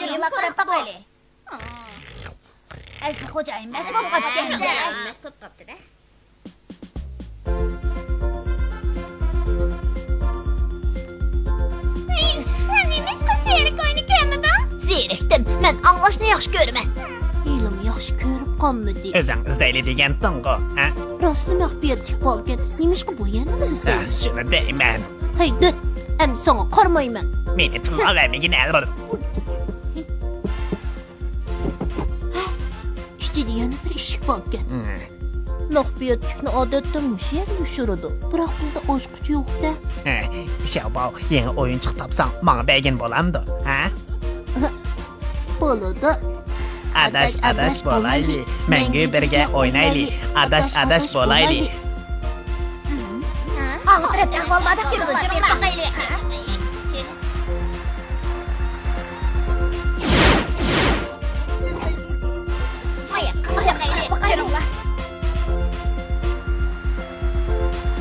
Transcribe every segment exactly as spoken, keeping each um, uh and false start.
يېرىملا قاراپ باقايلى. ئەسلى خوجايىن مەس بولۇپ قاپتىكەن. مەس بولۇپ قاپتۇ-دە. ھېي، سەن نېمىشقا زېرىك ئويۇنى كۆرمىدىڭ؟ زېرىكتىم. مەن ئاڭلاشنى ياخشى كۆرىمەن. ھېلىمۇ ياخشى كۆرۈپ قالمىدى. ئۆزۈڭ ئىزدەيلى دېگەنتىڭغۇ، ھە؟ راستلا مەخپىيەتلىك بالىكەن. نېمىشقا بۇ يەرنىلا ھە، ئىزدەيدۇ؟ شۇنى دەيمەن. ھەي، دۆت! ئەمدى ساڭا قارىمايمەن. مېنى تىللاۋەرمىگىن، ھەل بولۇپ. ئىچىدە يەنە بىر ئىشىك باركەن. ھە. مەخپىيەتلىكنى ئادەتتە مۇشۇ يەردە يوشۇرىدۇ. بىراق بىزدە ئاچقۇچ يوق-دە. ھە، شياۋباۋ، يېڭى ئويۇنچۇق تاپساڭ، ماڭا بەرگىن بولامدۇ؟ ھە؟ بولىدۇ. ئاداش، ئاداش بولايلى، مەڭگۈ بىرگە ئوينايلى. ئاداش، ئاداش بولايلى. ئاڭغا تەرەپ ئەھۋال بار دەپ كېلىدۇ، جۇرۇڭلار.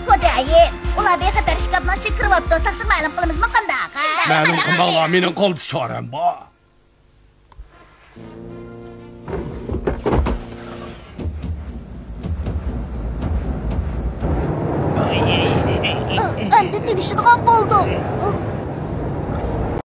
خوجايىن، ئۇلار بىخەتەر ئىشىك ئالدىنىڭ ئىچىگە كىرىۋاپتۇ. ساقچىغا مەلۇم قىلىمىزمۇ قانداق؟ مەلۇم قىلماڭلار، مېنىڭ قولدا چارەم بار. ئەمدى تېگىشىدىغان بولدۇق.